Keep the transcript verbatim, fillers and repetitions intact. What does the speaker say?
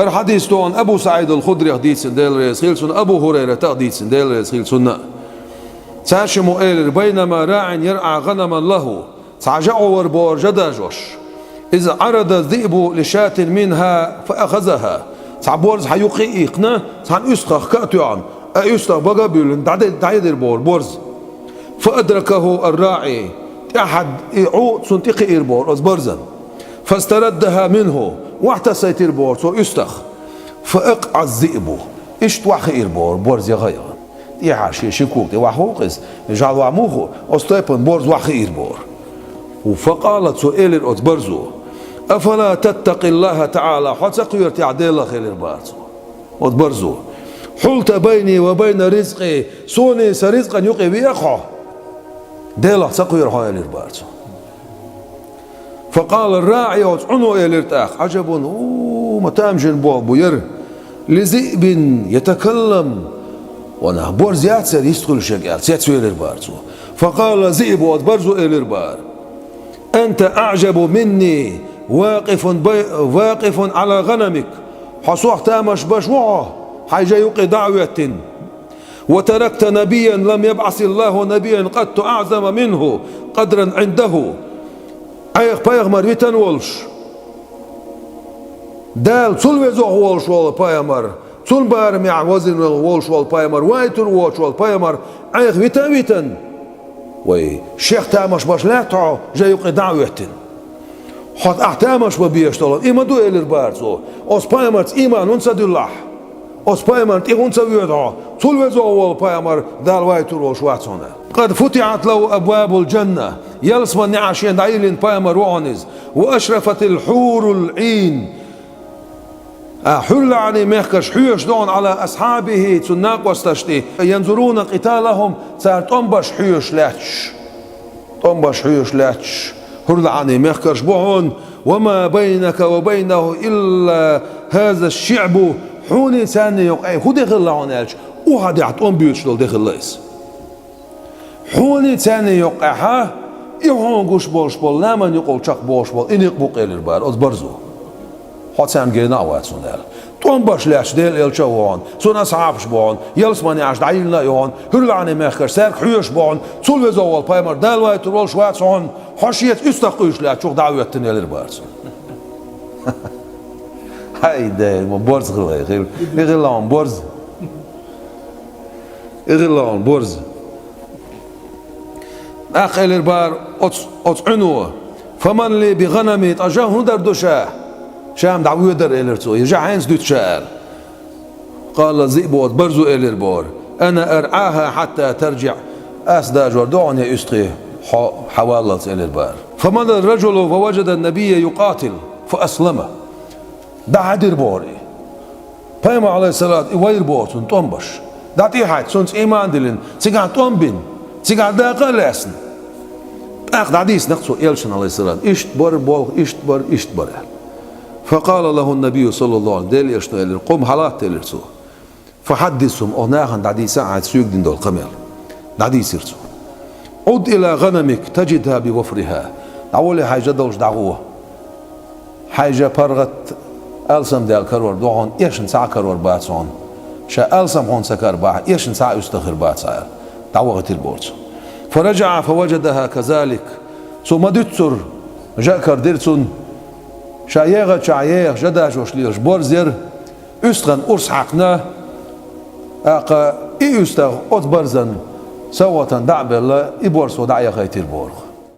ХӀара хьадис тоъан Абу СаӀид ал-Худриях дийцина, Дела реза хилва цунна, Абу ХӀурайратах дийцина, Дела реза хилва цунна. Цаьршиммо элира: «بينما راع يرعى غنما له». Цхьа жаӀу вар боху жа дажош. «إذ عرض الذئب لشاة منها فأخذها». Цхьа борз хьан юккъе а иккхина, цхьана уьстагӀах ка а тоьхна, а уьстагӀ бага а буьйлина, дӀаде-, дӀайадира боху борз. «فأدركه الراعي». ТӀаьхьа и Ӏу цунна тӀекхиира боху оцу борзан. «فاستردها منه». Вахьтасайтира боху цо уьстагӀ. «فأقعى الذئب». Иштта вахьа хиира боху борз яха а яхана. ТӀехьа шен ши кога тӀе вахьа хӀокху иза, жӀалвахь муха, оцу тайпана борз вахьа хиира боху. «فقال», цо элира оцу борзо: «أفلا تتقي الله تعالى», хьо ца кхоьру техьа Делах, элира боху цо. Оцу борзо: «حلت بيني وبين رزقي», соний сан ризкъан юкъе веа хьо. Делах ца кхоьру хьо, элира боху цо. «فقال الراعي», оцу Ӏуно элира тӀаккха: «عجب», у, ма тамашийна болх бу яра. «لذئب يتكلم». Ванах, борз яц яра йист хуьлуш ерг аьлла, цецвелира боху цо. «فقال الذئب», оцу борзо элира боху: «أنت أعجب مني واقف بي-، واقف على غنمك». Хьо сох тамаш беш ву хьо, хьайн жа юккъе дӀа а хӀоьттина. «وتركت نبيا لم يبعث الله نبيا قط أعظم منه قدرا عنده». Айхьа пайхамар витина волуш, Дала цул везох волуш волу пайхамар, цул барамехь вазина волуш волу пайхамар, вайтур воцуш волу пайхамар айхьа вита а витина. Вай, шех тамаш беш лаьтта хьо, жа юккъе дӀа а хӀоьттина. Хьо ахь тамаш бан безаш долу, и ма ду, элира боху цо. Оцу пайхамарца ийман хӀунда ца дуьллу ахь? Оцу пайхамарна тӀе хӀунда ца воьду хьо? Цул везо волу пайхамар Дала вайтур волуш вац хьуна. «قد فتحت له أبواب الجنة». Ялсаман неӀарш шена дӀайиллина пайхамар ву хьуна иза. «وأشرفت الحور العين». А, хьуьрлаӀанийн мехкарш хьоьжуш ду хьуна, «على أصحابه», цуьнан накъосташна тӀе, «ينظرون قتالهم», цара тӀом беш хьоьжуш лаьтташ. ТӀом беш хьоьжуш лаьтташ хьуьрлаӀанийн мехкарш бу хьуна. «وما بينك وبينه إلا هذا الشعب». Хьуний царний юкъахь хӀун де хилла хьуна аьлча, Ухьудехь тӀом боьдуш долу де хилла иза. Хьуний царний юкъахь и хьуна гуш болуш болу, ламанна юкъал чекхбохуш болу и некъ бу-кх, элира боху оцу борзо. Хьо царна гена а вац хьуна аьлла. ТӀом беш лаьтташ Делан элча а ву хьуна, цуьнан асхьабаш бу хьуна, ялсаман неӀарш дӀайиллина а ю хьуна, хьуьрлаӀанийн мехкарш цаьрга хьоьжуш бу хьуна, цул везо волу пайхамар Дала вайтур волуш вац хьуна, хьо шеца уьстагӀ къуьйсуш лаьттачух дӀа а хӀоьттина, элира боху цо. Хьай, де, ма борз хилла, хилла. И хилла хьуна борз. И хилла хьуна борз. ТӀаккха элира боху оцу, оцу Ӏуьно: «فمن لي بغنمي», ткъа жа хӀун дар ду ша? Ша-м дӀавоьду, элира цо, и жа хьайца дуьту ша аьлла. «قال الذئب», оцу борзо элира боху: «أنا أرعاها حتى ترجع». Ас дажор ду хьуна и уьстагӀий, хьо хьаваллалц, элира боху. «فمضى الرجل فوجد النبي يقاتل فأسلم». ДӀахьаьдира боху и. Пайхамар, Ӏалайхиссалату, и вайра боху цунна тӀом беш. ДӀатӀехьаьдда, цунца ийман а диллина, цигахь тӀом а бина, цигахь дакъа а лаьцна. ТӀаккха дӀадийцина-кх цо элчанна, Ӏалайхиссалату, иштта бара болх, иштта бара, иштта бара аьлла. «فقال له النبي صلى الله عليه», Делан элчано элира: «Къум, хьалатта», элира цо. «فحدثهم», оха нахана дӀадийца хьайца соьга дина долу къамел. ДӀадийцира цо. «عد إلى غنمك تجدها بوفرها». ДӀаволий, хьайн жа долуш дӀагӀо. Хьайн жа паргӀат, алсам даьлла карор ду хьуна, эшна цхьа а карор бац хьуна. Ша алсам хьуна ца карабахь, эшна цхьа а уьстагӀ хир бац хьан аьлла. ДӀавахийтира боху цо. «فرجع فوجدها كذلك». Цо ма-дуьццура, жа а карадира цунна. Ша ехачохь еха жа дажош лелаш борз яра, уьстагӀан урс хьаькхна, тӀаккха и уьстагӀ оцу борзан совгӀатана дӀа а белла, и борз цо дӀа а яхийтира боху.